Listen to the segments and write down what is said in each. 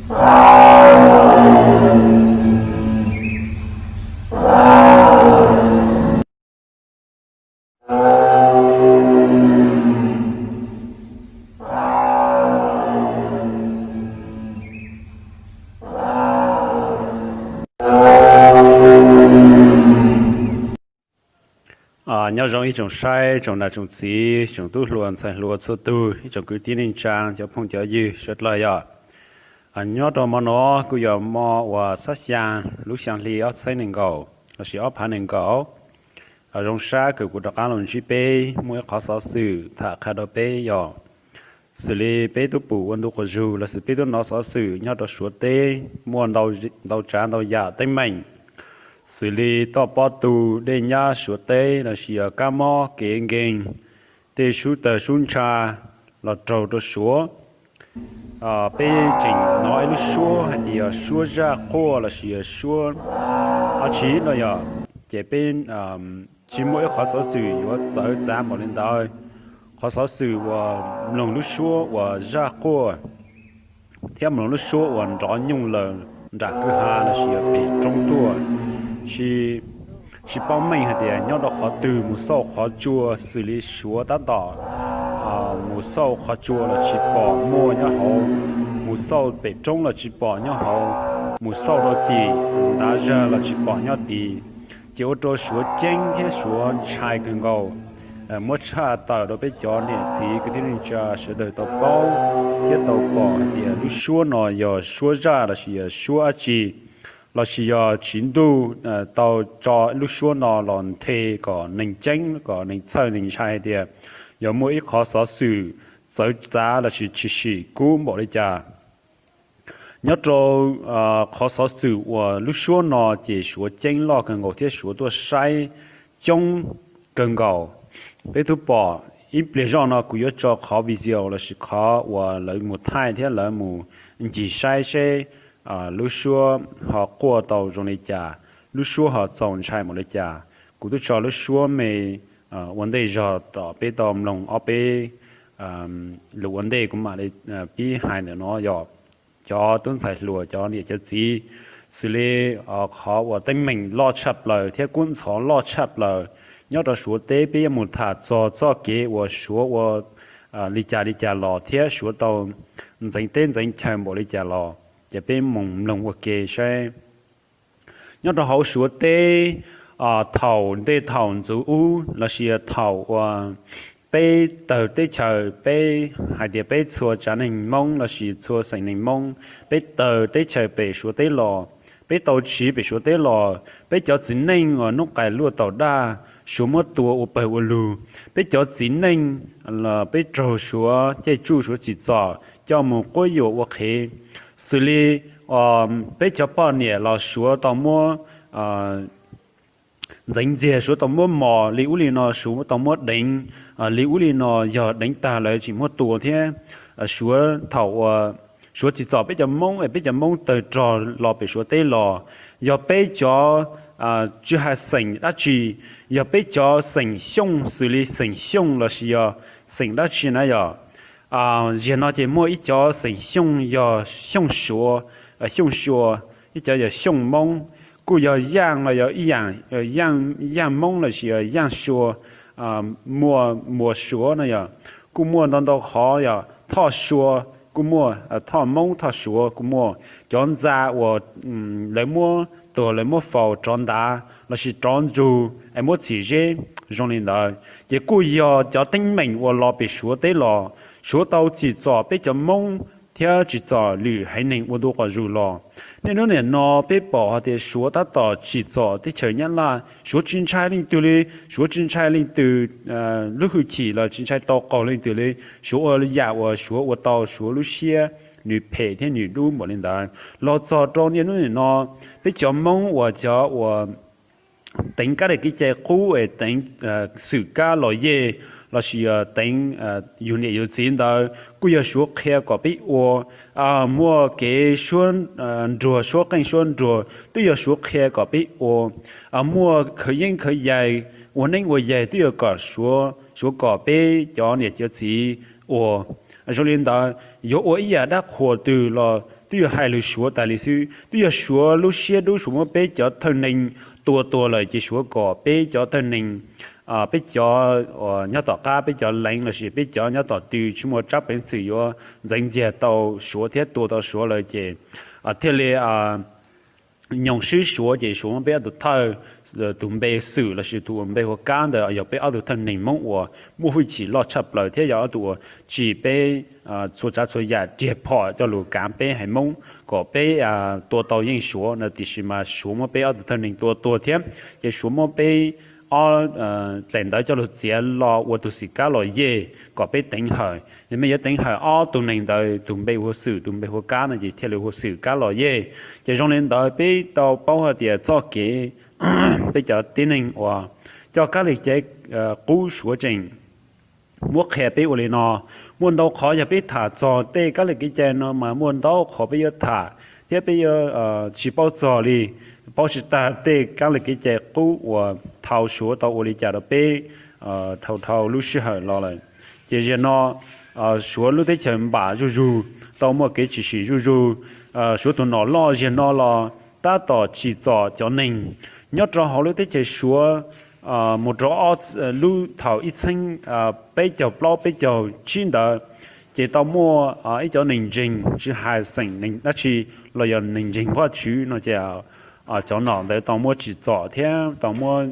Nyob zoo ib tsoom saib, tsoom nam tsoom txiv, tsoom tub hluas ntxhais hluas txhua tug, ib tsoom kwv tij neej tsaa, cov phooj cov ywg sawv dlawg yog. Nyob rau mo no kuj yog mo uas xab xyaa lub xyaa hli ob txhiab nees nkaum lossis ob phav nees nkaum. Zoo sab kws kuv rov qaab los ntsib peb muaj ib qhov xov xwm tham qha rau peb yog xws li peb tub pum ua ntu quas zug lossis peb tub nov xov xwm nyob rau Suav teb muaj ntau tsav ntau yam teeb meem, xws li toj pob tu, dej nyab Suav teb lossis yog kab mob kev nkeeg, tej sub tawg sub ntsha los raug rau Suav. Peb tseem nov ib lub suab hais tias yog suab zaj quaj lossis yog suab dab tsi no yog, ces peb tsis muaj ib qhov xov xwm yuav txawv txav npaum li ntawd. Qhov xov xwm uas mloog lub suab uas zaj quaj thiab mloog lub suab uas nrov nyooj lawm nram kwj ha lossis yog pem roob tuaj, tsis paub meej hais tias nyob rau qhov twg, mus xauj qhov tsua xws li Suav tab tom mus xauj qhov tsua los tsis pom muaj nyob hauv, mus xauj pem roob los tsis pom nyob hauv, mus xauj rau tim ntav zag los tsis pom nyob tid. Ces ua rau Suav ceeb thiab Suav ntshai kawg nkaus. Muab tshaj tawm rau peb cov niam txiv kwv tij neej tsa sawv daws tau paub thiab tau pom hais tias lub suab no yog suab zaj lossis yog suab dab tsi, lossis yog Tswv Ntuj tau tso lub suab no los nthe kom neeg ceeb, kom neeg txhawj neeg ntshai hais tias yog muaj ib qhov xov xwm txawv txav lossis tshwm sim kub npaum li cas. Nyob rau qhov xov xwm uas lub suab no ces Suav ceeb loj kawg nkaus thiab Suav tuaj saib coob kawg nkaus. Peb twb pom ib pliag zoj no kuv yuav tso qhov video lossis qhov uas lawv mus thaij thiab lawv mus ncig saib seb lub suab ho quaj tau zoo li cas, lub suab ho txaus ntshai npaum li cas. Kuv twb tso lub suab me ua ntej zog tom peb tau mloog ob peb lus ua ntej kuv mam li pib hais ntawm no yog cov tub ntxhais hluas cov niam cov txiv, xws li qhov uas teeb meem loj tshaj plaws thiab kub ntxhov loj tshaj plaws nyob rau Suav teb, peb yuav mus tham txog txoj kev uas Suav ua li cas li cas los thiab Suav tau ntxeev teb ntxeev chaw npaum li cas los, ces peb mus mloog ua ke saib. Nyob rau hauv Suav teb, thaum ntej thaum ntxov ub lossis thaum uas peb tawg teb chaws, peb hais tias peb txhua tsav neeg Hmoob lossis txhua xeem neeg Hmoob, peb tawg teb chaws pem Suav teb los, peb tau tsiv pem Suav teb los, peb cov txiv neej uas hnub qais luaj taug daj, Suav muab tua ua pawg ua lug, peb cov txiv neej, peb raug Suav caij tsuj Suav tsim txom coj mus quab yuam ua qhev, xws li peb cov poj niam los Suav tau muab ntxeev ntxiag, Suav tau muab mos li ub li no, Suav tau muab deev li ub li no, yog deev tag lawv tseem muab tua thiab. Suav thaum uas Suav tsim txom peb cov Hmoob es peb cov Hmoob tawg rog los pem Suav teb los, yog peb cov, tsis hais xeem dab tsi, yog peb cov xeem Xyooj xws li xeem Xyooj lossis yog xeem dab tsi na yog, ziag no ces muaj ib cov xeem Xyooj yog Xyooj Suav, Xyooj Suav, ib cov yog Xyooj Hmoob, kuj yog Yaaj los yog ib yaam, Yaaj Hmoob lossis yog Yaaj Suav, muaj Muas Suav no yog, kuj muaj ntau ntau qhov yog Thoj Suav kuj muaj, Thoj Hmoob Thoj Suav kuj muaj, cov ntxa uas lawv muab tuag lawv muab faus rov ntav lossis rov ntsug es muab txhim zeb zoo li ntawd ces kuj yog cov teeb meem uas los pem Suav teb los, Suav tau tsim txom peb cov Hmoob thiab tsim txom lwm haiv neeg ua ntu quas zug los. Niaj hnub nim no peb pom hais tias Suav tab tom tsim txom teb chaws Nyab Laj, Suav tsis ntshai leej twg li, Suav tsis ntshai leej twg lub hwj chim los tsis ntshai tau qaug leej twg li, Suav ua yam uas Suav ua tau Suav lub siab, nws phem thiab nws dub npaum li ntawd. Los txog rau niaj hnub nim no, peb cov Hmoob uas cov uas teev kab li kev cai qub es teev xwm kab los yej lossis yog teev yug niam yug txiv ntawd kuj yog Suav qhia kom peb ua. Muaj kev suab nruag, suab qeej suab nruag twb yog Suav qhia kom peb ua. Muaj khawv yeeb khawv yaig, ua neeb ua yaig twb yog kom Suav, Suav kom peb cov niam cov txiv ua. Zoo li ntawd, yuav ua ib yam dab qhuas twg los twb yog hais lus Suav tas li xwb, twb yog Suav lub siab dub Suav muab peb cov thawj neeg tua tuag lawm ces Suav kom peb cov thawj neeg, peb cov nyob tom qab peb cov leev lossis peb cov nyob tom tw tsis muaj tsab peev xwm yuav ntxeev ntxiag tau Suav thiab tua tau Suav lawm ces thiaj li nyoos swb Suav ces Suav muab peb ob tug thawj, tus npe Xwm lossis tus uas npe hu ua Kab ntawd yog peb ob tug thawj neeg Hmoob uas muaj hwj chim loj tshaj plaws thiab yog ob tug uas tsim peb txhua tsav txhua yam riag phom coj lus kav peb haiv Hmoob kom peb tua tau yeej Suav no, tiam sis mas Suav muab peb ob tug thawj neeg tua tuag thiab ces Suav muab peb ob daim ntawv coj lus txiav los ua tus Xwm Kab Los Yej kom peb teev hawm, yog mej yuav teev hawm ob tug neeg ntawd, tus npe hu ua Xwm tus npe hu ua Kab no ces thiaj li hu ua Xwm Kab Los Yej. Ces zoo li ntawd peb tau paub hais tias txoj kev peb cov tib neeg uas coj kab li kev qub Suav tseem muab qhia peb ua li no. Muaj ntau qhov yog peb tham txog tej kab li kev cai no mas muaj ntau qhov peb yuav tham thiab peb yuav tsis paub txog li, paub tsis tag tej kab li kev cai qub uas thaum Suav tau ua li cas rau peb dhau dhau lub sij hawm los lawm. Ces ziag no Suav lub teb chaws npam zuj zug, tau muaj kev tshwm sim zuj zug. Suav tus nom loj ziag no los tab tom tsim txom cov neeg nyob rau hauv lub teb chaws Suav mus rau lub thaum ib txhiab peb caug plaub peb caug tsib ntawd, ces tau muaj ib cov neeg ntseeg tsis hais xeem neeg dab tsi los yog neeg ntseeg Vajtswv no ces cov nom ntawd tau muab tsim txom thiab tau muab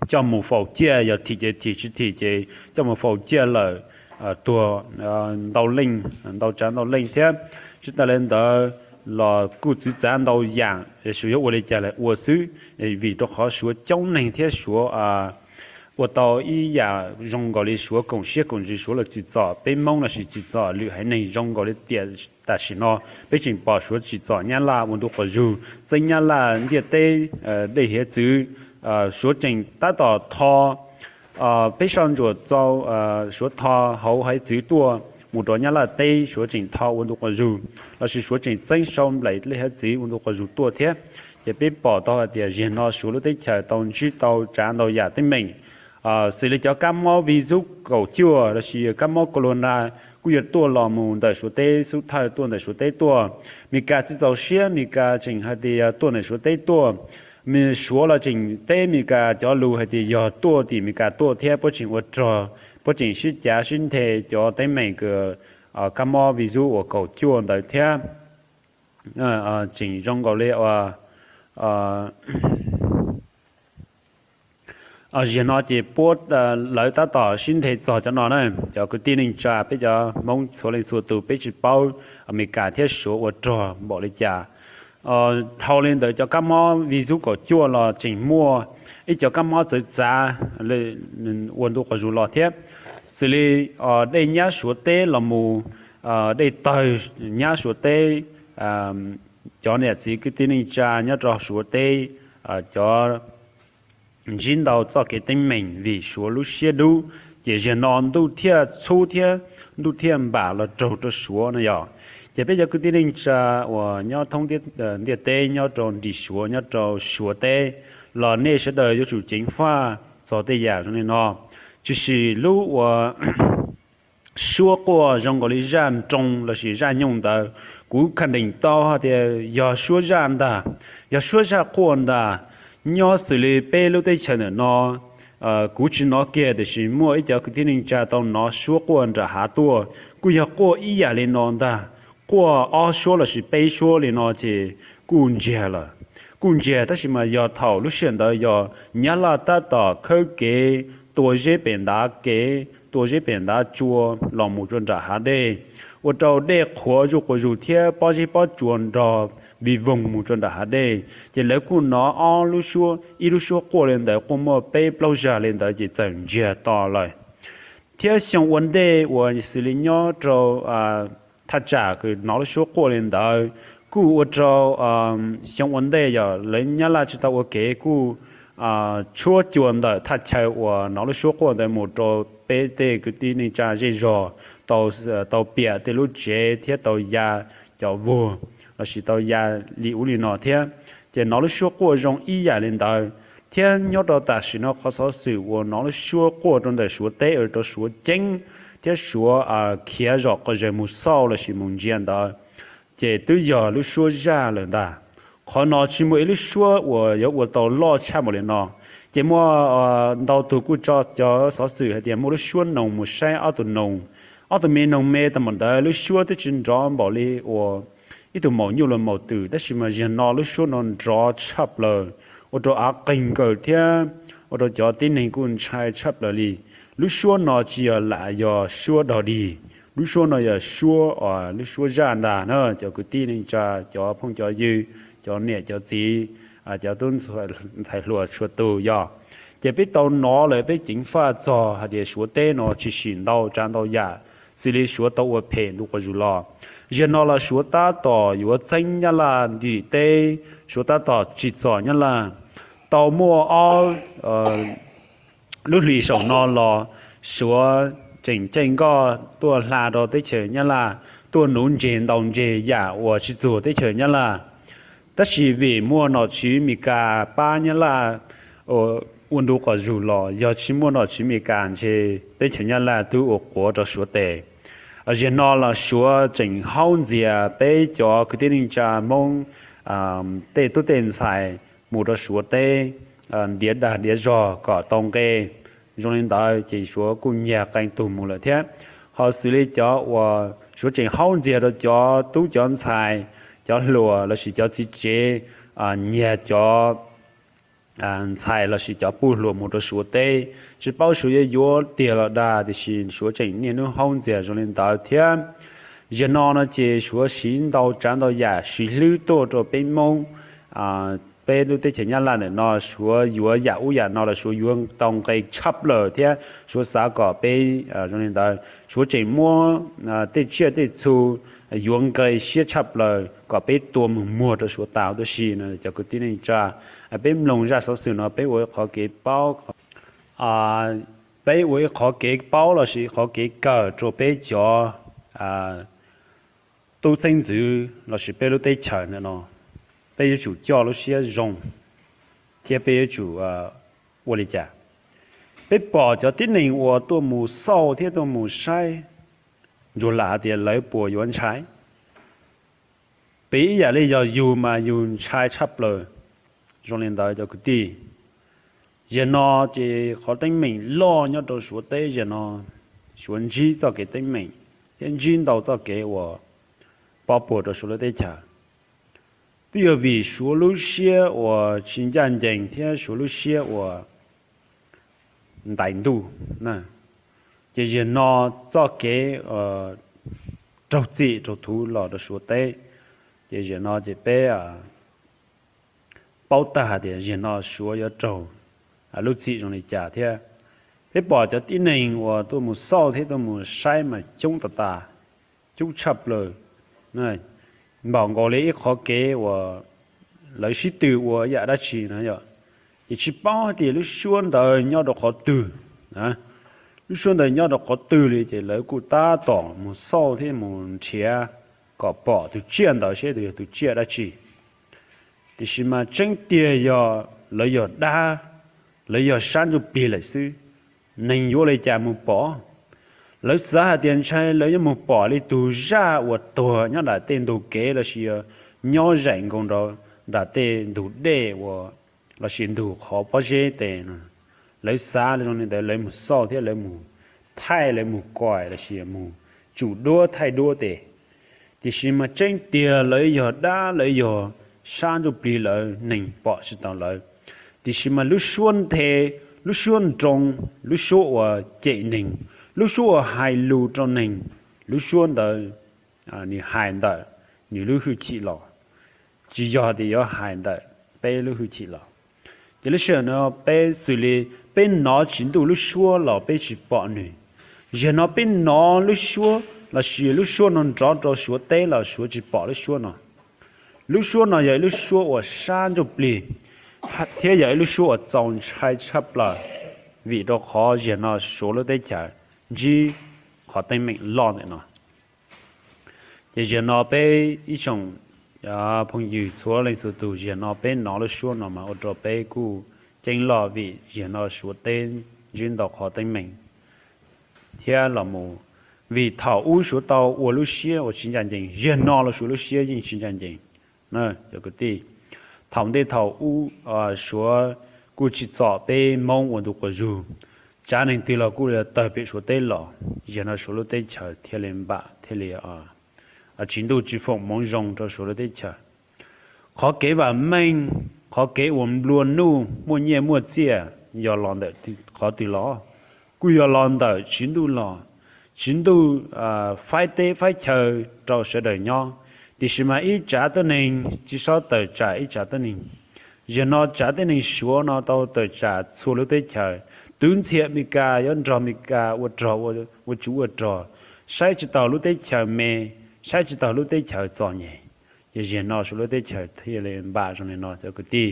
coj mus faus ciaj, yog thim ces thim, tsis thim ces coj mus faus ciaj lawm, tuag ntau leej, ntau tsav ntau leej thiab. Tsis tas li ntawd los kuj txwv txav ntau yam, tsuas yog ua li cas los ua xwb, vim rau qhov Suav coob neeg thiab Suav ua tau ib yam zoo nkaus li Suav koom siab koom ntsws, Suav los tsim txom peb Hmoob lossis tsim txom lwm haiv neeg zoo nkaus li tiam tam sim no peb tseem pom Suav tsim txom Nyab Laj ua ntu quas zug, txeeb Nyab Laj ntiaj teb dej hiav txwv. Suav tseem tab tom tho peb soj ntsuam txau, Suav tho hauv hiav txwv tuaj mus rau Nyab Laj teb, Suav tseem tho ua ntu quas zug, lossis Suav tseem txeeb sau nplaim dej hiav txwv ua ntu quas zug tuaj thiab. Ces peb pom tau hais tias ziag no Suav lub teb chaws tau ntsib tau tsav ntau yam teeb meem, xws li cov kab mob virus kaum cuaj lossis kab mob corona kuj yog tuaj los mus ntawm Suav teb, xub thawj tuaj ntawm Suav teb tuaj. Meskas tsis txaus siab, Meskas tseem hais tias yog tuaj ntawm Suav teb tuaj. Suav los tseem teb Meskas cov lus hais tias yog tuaj tim Meskas tuaj thiab puab tseem ua rog, puab tseem sib cav sib nthe cov teeb meem kab mob virus uas kaum cuaj ntawd thiab. Tseem zoo nkaus li ziag no ces puab, lawv tab tom sib nthe txog cov no na. Cov kwv tij neej tsa, peb cov Hmoob txhua leej txhua tus peb tsis paub Amelikas thiab Suav ua rog npaum li cas. Dhau li ntawd cov kab mob virus kaum cuaj los tseem muaj ib cov kab mob txawv txav ua ntu quas zug los thiab, xws li dej nyab Suav teb los mus, dej tawg nyab Suav teb, cov niam txiv kwv tij neej tsa nyob rau Suav teb, cov ntsib ntau txoj kev teeb meem vim Suav lub siab dub, ces ziag no ntuj thiaj txhub thiab ntuj thiaj npam los raug rau Suav no yog. Ces peb cov kwv tij neej tsa uas nyob thoob ntiaj teb, nyob rau nrim Suav, nyob rau Suav teb los nej sawv daws yuav tsum ceev faj txog tej yam zoo li no. Tshwm sim lub uas suab quaj zoo nkaus li zaj nroo lossis zaj nyooj ntawd, kuv kham deem tau hais tias yog suab zaj ntag, yog suab zaj quaj ntag. Nyob xws li peb lub teb chaws ntawm no, kuv tsis hnov kiag tiam sis muaj ib cov kwv tij neej tsa tau hnov suab quaj nram hav tuaj, kuj yog quaj ib yam li no ntag. Quaj ob suab lossis peb suab li no ces kuj ntsiag lawm. Kuj ntsiag tab sis mas yog thaum lub sij hawm ntawd yog Nyab Laj tab tom khawb kev tua zeb pem ntav kev, tua zeb pem ntav tsua los mus rau nram hav dej, ua rau dej qhuav zuj quas zug thiab pob zeb pob tsua nrog vij voog mus rau nram hav dej. Ces lawv kuj hnov ob lub suab, ib lub suab quaj li ntawd quaj muaj peb plaub zag li ntawd ces txawm ntsiag to lawm. Thiab xyoo ua ntej uas xws li nyob rau thaj tsam kws hnov lub suab quaj li ntawd, kuj ua rau xyoo ua ntej yog lawv Nyab Laj tsis tau ua kev kuj tshuab cua ntawm thaj chaw uas hnov lub suab quaj ntawd mus rau peb tej kwv tij neej tsa zej zog, tau piam tej lub tsev thiab tau ya cov vuag lossis tau ya li ub li no thiab. Ces hnov lub suab quaj zoo ib yam li ntawd. Thiab nyob rau tam sim no qhov xov xwm uas hnov lub suab quaj rau ntawm Suav teb ua rau Suav ceeb thiab Suav khiav zom qhov zes mus xauj lossis mus ntsia ntawd, ces twb yog lub suab zaj lawm ntag. Qhov no tsis muaj ib lub suab uas yuav ua tau loj tshaj npaum li no. Ces muaj ntau tug kuj tso cov xov xwm hais tias muaj lub suab noog mus saib ob tug noog, ob tug me noog me tag npaum ntawd lub suab twb tsis nrov npaum li uas ib tug maum nyuj los maum twm, tab sis mas zaum no lub suab no nrov tshaj plaws, ua rau av qeeg nkaws thiab ua rau cov tib neeg kuj ntshai tshaj plaws li. Lub suab no tsis yog lam yog suab dog dig, lub suab no yog suab, lub suab zaj ntag na cov kwv tij neej tsa, cov phooj cov ywg, cov niam cov txiv, cov tub ntxhais hluas txhua tus yog. Ces peb tau hnov lawm peb ceev faj txog hais tias Suav teb no tshwm sim ntau tsav ntau yam, xws li Suav tau ua phem ntu quas zus los. Zaum no los Suav tab tom yuav txeeb Nyab Laj ntim teb, Suav tab tom tsim txom Nyab Laj. Tau muaj ob lub hlis saum no los Suav tseem caij nkoj tuaj hla rau teb chaws Nyab Laj, tuaj nuv ntseg ntaus ntseg yam uas tsis txuag teb chaws Nyab Laj. Tab sis vim muaj nom tswv Mes Kas pab Nyab Laj ua ntu quas zus los, yog tsis muaj nom tswv Mes Kas ntshe teb chaws Nyab Laj twb ua quav rau Suav tes. Zaum no los Suav tseem haub ntxias peb cov kwv tij neej tsa Hmoob tej tub tej ntxhais mus rau Suav teb, ntiav dag ntiav zog kom tau nqe. Zoo li ntawd ces Suav kuj nyiag qee tug mus lawm thiab. Ho xws li cov uas Suav tseem haub ntxias rau cov tub cov ntxhais, cov hluas lossis cov txiv tsev, nyiag cov ntxhais lossis cov puj hluas mus rau Suav teb, tsis paub Suav yuav yuav tiag los dag, tiam sis Suav tseem niaj hnub haub ntxias zoo li ntawd thiab. Zaum no no ces Suav siv ntau tsav ntau yam siv hlwb tuaj rau peb Hmoob, peb lub teb chaws Nyab Laj ntawm no Suav yuav yam ub yam no los Suav yuav tau nqe tshaj plaws thiab Suav xav kom peb zoo li ntawd. Suav tseem muab tej tsiaj tej txhu yuav nqe siab tshaj plaws kom peb tua mus muag rau Suav tas huv tib si no cov kwv tij neej tsa. Peb mloog zaj xov xwm no peb ua ib qhov kev paub, peb ua ib qhov kev paub lossis ib qhov kev kawm rau peb cov tub xeeb ntxwv lossis peb lub teb chaws ntawm no, peb yuav tsum coj lub siab zoo thiab peb yuav tsum ua li cas. Peb pom cov tib neeg uas tuaj mus xauj thiab tuaj mus saib, ntsuas lam hais tias lawv puas yuav ntshai? Piv ib yam li yog yus mas yus ntshai tshaj plaws. Zoo li ntawd cov kwv tij, zaum no ces qhov teeb meem loj nyob rau Suav teb zaum no, Suav ntsib txoj kev teeb meem thiab ntsib ntau txoj kev uas pov puag rau Suav lub teb chaws. Twb yog vim Suav lub siab uas tsis ncaj ncees thiab Suav lub siab uas ntais ntuj, ces zaum no txoj kev raug txim raug thuv los rau Suav teb. Ces zaum no ces peb paub tag hais tias zaum no Suav yuav raug lub txim zoo li cas thiab. Peb pom cov tib neeg uas tuaj mus xauj thiab tuaj mus saib mas coob tas tas, coob tshaj plaws, npaum nkaus li ib qhov kev uas lawv sib tw ua yam dab tsi no yom. Ces tsis paub hais tias lub suab ntawd nyob rau qhov twg, lub suab ntawd nyob rau qhov twg li, ces lawv kuj tab tom mus xauj thiab mus nrhiav kom pom tus tsiaj ntawd seb tus yog tus tsiaj dab tsi. Tiam sis mas tseeb tiag yog lawv yog dab, lawv yog sab ntsuj plig lawm xwb, neeg yuav ua li cas mus pom? Lawv xav hais tias ntshai lawv yuav mus pom li tus zaj uas tuag nyob nram tej ntug kev lossis nyob zaim nkaus nram tej ntug dej uas lossis ntug qhov pob zeb tes no. Lawv xav zoo li ntawd lawv mus xauj thiab lawv mus thaij lawv mus koim lossis mus tsum duab thaij duab tes. Tiam sis mas tseeb tiag lawv yog dab lawv yog sab ntsuj plig lawv neeg pom tsis tau lawv. Tiam sis mas lub suab nthe, lub suab nroo, lub suab uas cem neeg, lub suab uas hais lus rau neeg, lub suab ntawd nws hais ntawm nws lub hwj chim los, tsis yog tias yuav hais ntawm peb lub hwj chim los. Ces lub sij hawm no peb xws li peb hnov Tswv Ntuj lub suab los peb tsis pom nws. Zaum no peb hnov lub suab lossis lub suab no nrov rau Suav teb los Suav tsis pom lub suab no. Lub suab no yog ib lub suab uas sab ntsuj plig thiab yog ib lub suab uas txaus ntshai tshaj plaws, vim rau qhov zaum no Suav lub teb chaws ntsib qhov teeb meem loj ntawm no. Ces zaum no peb ib tsoom phooj ywg txhua leej txhua tus, zaum no peb hnov lub suab no mas ua rau peb kuj ceeb loj vim zaum no Suav teb ntsib ntau qhov teeb meem thiab los mus Vim thaum ub Suav tau ua lub siab uas tsis ncaj ncees, zaum no los Suav lub siab yeej tsis ncaj ncees. Cov kwv tij, thaum ntej thaum ub Suav kuj tsis txom peb Hmoob ua ntu quas zug, tsav neeg twg los kuj tawg pem Suav teb los, zaum no Suav lub teb chaws thiaj li npam thiaj li tsis ntuj tsis foom hmoov zoo rau Suav lub teb chaws. Qhov kev vam meej, qhov kev uas nplua nuj muaj nyiaj muaj txiaj yog los ntawm qhov twg los? Kuj yog los ntawm Tswv Ntuj los. Tswv Ntuj faib teb faib chaw rau sawv daws nyob, tiam sis mas ib tsav tuab neeg tsis xob tawm tsam ib tsav tuab neeg. Zaum no tsav tuab neeg Suav no tau tawm tsam txhua lub teb chaws, twv ntxhiam Amelikas yuav nrog Amelikas ua rog, ua tsuv ua rog, saib tsis taus lub teb chaws me, saib tsis taus lub teb chaws txom nyem. Ces zaum no Suav lub teb chaws thiaj li npam zoo li no cov kwv tij.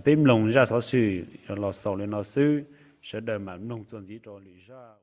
Peb mloog zaj xov xwm los xaus li no xwb, sawv daws mam mloog txuas ntxiv rau lwm zaj.